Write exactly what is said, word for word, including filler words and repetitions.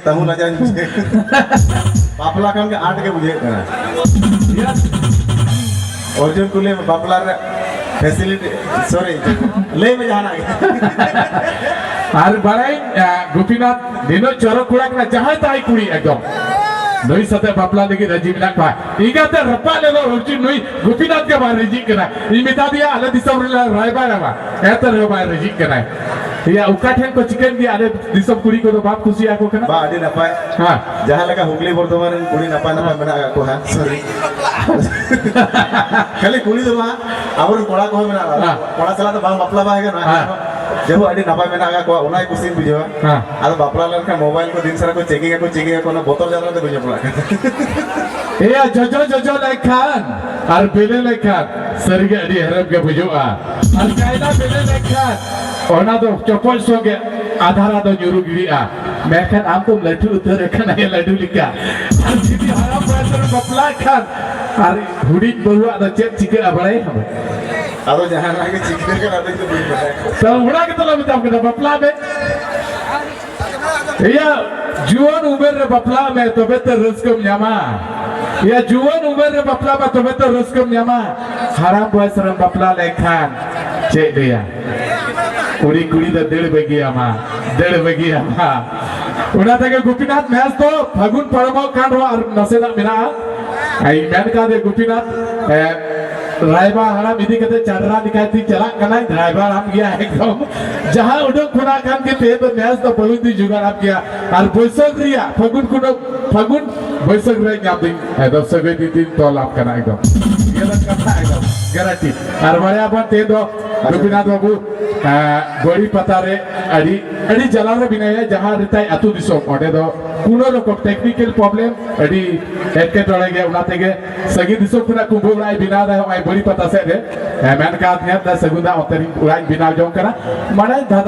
ᱛᱟᱹᱦᱩ ᱞᱟᱡᱟᱣ ᱤᱧ ᱵᱩᱡᱷᱟᱹᱣ᱾ ᱵᱟᱯᱞᱟ ᱠᱷᱟᱱ ᱜᱮ ᱟᱸᱴ ᱜᱮ ᱵᱩᱡᱷᱟᱹᱜ ᱠᱟᱱᱟ᱾ ᱚᱨᱡᱩᱱ ᱠᱩᱞᱤ ᱢᱮ, ᱵᱟᱯᱞᱟ ᱨᱮ facility, sorry, ᱞᱟᱹᱭ ᱢᱮ ᱡᱟᱦᱟᱱᱟᱜ ᱜᱮ᱾ ᱟᱨ ᱵᱟᱲᱟᱭ, ᱟ, ᱜᱳᱯᱤᱱᱟᱛᱷ ᱱᱤᱱᱟᱹᱜ ᱪᱚᱨᱚᱠ ᱠᱚᱲᱟ ᱠᱟᱱᱟ, ᱡᱟᱦᱟᱸᱭ ᱛᱟᱭ ᱠᱩᱲᱤ ᱮᱠᱫᱚᱢ ᱱᱩᱭ ᱥᱟᱛᱮ ᱵᱟᱯᱞᱟ ᱞᱟᱹᱜᱤᱫ ᱨᱟᱹᱡᱤ ᱢᱮᱱᱟᱜ ᱠᱚᱣᱟ᱾ ᱤᱧ ᱜᱟᱛᱮ ᱨᱟᱯᱟᱜ ᱞᱮᱫᱚ ᱚᱨᱡᱩᱱ, ᱱᱩᱭ ᱜᱳᱯᱤᱱᱟᱛᱷ ᱜᱮ ᱵᱟᱭ ᱨᱟᱹᱡᱤᱜ ᱠᱟᱱᱟ᱾ ᱤᱧ ᱢᱮᱛᱟ ᱫᱮᱭᱟ ᱟᱞᱮ ᱫᱤᱥᱚᱢ ᱨᱮ ᱨᱟᱭᱵᱟᱨ ᱟᱢᱟ, ᱮᱱᱛᱮ ᱨᱮᱦᱚᱸ ᱵᱟᱭ ᱨᱟᱹᱡᱤᱜ ᱠᱟᱱᱟᱭ᱾ ᱤᱭᱟ, ᱚᱠᱟ ᱴᱷᱮᱱ ᱠᱚ ᱪᱤᱠᱟᱹᱱ ᱜᱮᱭᱟ ᱟᱞᱮ ᱫᱤᱥᱚᱢ ᱠᱩᱲᱤ ᱠᱚᱫᱚ ᱵᱟᱢ ᱠᱩᱥᱤᱭᱟᱠᱚ ᱠᱟᱱᱟ? ᱵᱟ, ᱟᱹᱰᱤ ᱱᱟᱯᱟᱭ᱾ ᱦᱮᱸ᱾ ᱡᱟᱦᱟᱸ ᱞᱮᱠᱟ ᱦᱩᱜᱽᱞᱤ ᱵᱚᱨᱫᱷᱚᱢᱟᱱ ᱨᱮᱱ ᱠᱩᱲᱤ ᱱᱟᱯᱟᱭ ᱱᱟᱯᱟᱭ ᱢᱮᱱᱟᱜ ᱟᱠᱟᱫ ᱠᱚᱣᱟ, ᱦᱮᱸ, sorry᱾ ᱠᱷᱟᱹᱞᱤ ᱠᱩᱲᱤ ᱫᱚ ᱵᱟᱝ, ᱟᱵᱚᱨᱮᱱ ᱠᱚᱲᱟ ᱠᱚᱦᱚᱸ ᱢᱮᱱᱟᱜ ᱠᱚᱣᱟ᱾ ᱦᱮᱸ᱾ ᱠᱚᱲᱟ ᱥᱟᱞᱟᱜ ᱫᱚ ᱵᱟᱝ ᱵᱟᱯᱞᱟ ᱵᱟᱭ ᱜᱟᱱᱚᱜᱼᱟ, ᱦᱮᱸ᱾ ᱡᱮᱦᱮᱛᱩ ᱟᱹᱰᱤ ᱱᱟᱯᱟᱭ ᱢᱮᱱᱟᱜ ᱟᱠᱟᱫ ᱠᱚᱣᱟ, ᱚᱱᱟᱭ ᱠᱩᱥᱤᱧ ᱵᱩᱡᱷᱟᱹᱣᱟ᱾ ᱦᱮᱸ᱾ ᱟᱫᱚ ᱵᱟᱯᱞᱟ ᱞᱮᱱᱠᱷᱟᱱ mobile ᱠᱚ ᱫᱤᱱ ᱥᱟᱨᱟ ᱠᱚ checking ᱟᱠᱚ, checking ᱟᱠᱚ, ᱚᱱᱟ ᱵᱚᱛᱚᱨ ᱡᱟᱞᱟ ᱨᱮ ᱵᱟᱹᱧ ᱵᱟᱯᱞᱟᱜ ᱠᱟᱱᱟ᱾ ᱮᱭᱟ, ᱡᱚᱡᱚ ᱡᱚᱡᱚ ᱞᱮᱠᱷᱟᱱ ᱟᱨ ᱵᱮᱞᱮ ᱞᱮᱠᱷᱟᱱ ᱥᱟᱹᱨᱤᱜᱮ ᱟᱹᱰᱤ ᱦᱮᱨᱮᱢ ᱜᱮ ᱵᱩᱡᱷᱟᱹᱜᱼᱟ᱾ ᱟᱨ ᱠᱟᱭᱨᱟ ᱵᱮᱞᱮ ᱞᱮᱠᱷᱟᱱ ᱚᱱᱟ ᱫᱚ ᱪᱚᱯᱚᱡ ᱥᱚᱸᱜᱮ ᱟᱫᱷᱟᱨᱟ ᱫᱚ ᱧᱩᱨᱩ ᱜᱤᱰᱤᱜᱼᱟ᱾ ᱢᱮᱱᱠᱷᱟᱱ ᱟᱢ ᱫᱚᱢ ᱞᱟᱹᱴᱩ ᱩᱛᱟᱹᱨ ᱟᱠᱟᱱᱟ ᱭᱟ ᱞᱟᱹᱰᱩ ᱞᱮᱠᱟ᱾ ᱟᱨ ᱡᱩᱫᱤ ᱦᱟᱲᱟᱢ ᱵᱚᱭᱮᱥ ᱨᱮᱢ ᱵᱟᱯᱞᱟᱜ ᱠᱷᱟᱱ ᱟᱨ ᱦᱩᱰᱤᱧ ᱵᱟᱹᱦᱩᱣᱟᱜ ᱫᱚ ᱪᱮᱫ ᱪᱤᱠᱟᱹᱜᱼᱟ ᱵᱟᱲᱟᱭᱟᱢ? ᱟᱫᱚ ᱡᱟᱦᱟᱱᱟᱜ ᱜᱮ ᱪᱤᱠᱟᱹᱜ ᱠᱟᱱᱟ, ᱟᱫᱚ ᱤᱧ ᱫᱚ ᱵᱟᱹᱧ ᱵᱟᱲᱟᱭᱟ᱾ ᱛᱚ ᱚᱱᱟ ᱜᱮᱛᱚ ᱞᱮ ᱢᱮᱛᱟᱢ ᱠᱟᱱᱟ, ᱵᱟᱯᱞᱟᱜ ᱢᱮ᱾ ᱤᱭᱟᱹ, ᱡᱩᱣᱟᱹᱱ ᱩᱢᱮᱨ ᱨᱮ ᱵᱟᱯᱞᱟᱜ ᱢᱮ, ᱛᱚᱵᱮ ᱛᱚ ᱨᱟᱹᱥᱠᱟᱹᱢ ᱧᱟᱢᱟ᱾ ᱤᱭᱟᱹ, ᱡᱩᱣᱟᱹᱱ ᱩᱢᱮᱨ ᱨᱮ ᱵᱟᱯᱞᱟᱜ ᱢᱮ, ᱛᱚᱵᱮ ᱛᱚ ᱨᱟᱹᱥᱠᱟᱹᱢ ᱧᱟᱢᱟ᱾ ᱦᱟᱲᱟᱢ ᱵᱚᱭᱮᱥ ᱨᱮᱢ ᱵᱟᱯᱞᱟ ᱞᱮᱱᱠᱷᱟᱱ ᱪᱮᱫ ᱞᱟᱹᱭᱟ? ᱠᱩᱲᱤ, ᱠᱩᱲᱤ ᱫᱚ ᱫᱟᱹᱲ ᱵᱟᱹᱜᱤᱭᱟᱢᱟ, ᱫᱟᱹᱲ ᱵᱟᱹᱜᱤᱭᱟᱢᱟ᱾ ᱚᱱᱟ ᱛᱮᱜᱮ ᱜᱳᱯᱤᱱᱟᱛᱷ ᱱᱮᱥ ᱫᱚ ᱯᱷᱟᱹᱜᱩᱱ ᱯᱟᱨᱚᱢᱚᱜ ᱠᱟᱱ ᱨᱮᱦᱚᱸ ᱟᱨ ᱱᱟᱥᱮᱱᱟᱜ ᱢᱮᱱᱟᱜᱼᱟ᱾ ᱤᱧ ᱢᱮᱱ ᱠᱟᱫᱮ ᱜᱳᱯᱤᱱᱟᱛᱷ, ᱮ, ᱨᱟᱭᱵᱟᱨ ᱦᱟᱲᱟᱢ ᱤᱫᱤ ᱠᱟᱛᱮ ᱪᱟᱰᱨᱟ ᱞᱮᱠᱟᱭ ᱛᱤᱧ ᱪᱟᱞᱟᱜ ᱠᱟᱱᱟᱭ, ᱨᱟᱭᱵᱟᱨ ᱟᱢ ᱜᱮᱭᱟ ᱮᱠᱫᱚᱢ᱾ ᱡᱟᱦᱟᱸ ᱩᱰᱩᱝ ᱠᱷᱚᱱᱟᱜ ᱠᱟᱱ ᱜᱮ ᱛᱮ ᱫᱚ ᱱᱮᱥ ᱫᱚ ᱵᱟᱹᱦᱩ ᱫᱩᱧ ᱡᱚᱜᱟᱲ ᱟᱢ ᱜᱮᱭᱟ᱾ ᱟᱨ ᱵᱟᱹᱭᱥᱟᱹᱠᱷ ᱨᱮᱭᱟᱜ ᱯᱷᱟᱹᱜᱩᱱ ᱠᱷᱚᱱᱟᱜ, ᱯᱷᱟᱹᱜᱩᱱ ᱵᱟᱹᱭᱥᱟᱹᱠᱷ ᱨᱮ ᱧᱟᱢ ᱫᱩᱧ ᱮᱠᱫᱚᱢ ᱥᱟᱹᱜᱟᱹᱭ ᱫᱤᱱ ᱫᱤᱱ ᱛᱚᱞ ᱟᱢ ᱠᱟᱱᱟ ᱮᱠᱫᱚᱢ᱾ ᱱᱤᱭᱟᱹ ᱫᱚ ᱠᱟᱛᱷᱟ ᱮᱠᱫᱚᱢ guarantee᱾ ᱟᱨ ᱵᱟᱲᱟᱭᱟ ᱵᱚᱱ ᱛᱮᱦᱮᱧ ᱫᱚ ᱜᱳᱯᱤᱱᱟᱛᱷ ᱵᱟᱹᱵᱩ, ᱮ, ᱵᱟᱹᱲᱤ ᱯᱟᱛᱟ ᱨᱮ ᱟᱹᱰᱤ, ᱟᱹᱰᱤ ᱡᱟᱞᱟ ᱨᱮ ᱢᱮᱱᱟᱭᱟ, ᱡᱟᱦᱟᱸ ᱨᱮ ᱛᱟᱭ ᱟᱹᱛᱩ ᱫᱤᱥᱚᱢ, ᱚᱸᱰᱮ ᱫᱚ ᱠᱳᱱᱳ ᱨᱚᱠᱚᱢ technical problem, ᱟᱹᱰᱤ ᱮᱴᱠᱮᱴᱚᱬᱮ ᱜᱮ, ᱚᱱᱟ ᱛᱮᱜᱮ ᱥᱟᱺᱜᱤᱧ ᱫᱤᱥᱚᱢ ᱠᱷᱚᱱᱟᱜ ᱠᱩᱢᱵᱟᱹ ᱚᱲᱟᱜ ᱮ ᱵᱮᱱᱟᱣ ᱮᱫᱟ ᱱᱚᱜᱼᱚᱭ ᱵᱟᱹᱲᱤ ᱯᱟᱛᱟ ᱥᱮᱫ ᱨᱮ᱾ ᱮ, ᱢᱮᱱ ᱠᱟᱣᱫᱤᱧᱟ, ᱫᱟ ᱥᱟᱹᱜᱩᱱ ᱫᱟ, ᱚᱱᱛᱮ ᱨᱤᱧ ᱚᱲᱟᱜ ᱤᱧ ᱵᱮᱱᱟᱣ ᱡᱚᱝ ᱠᱟᱱᱟ᱾ ᱢᱟᱱᱮ ᱫᱷᱟᱨᱟ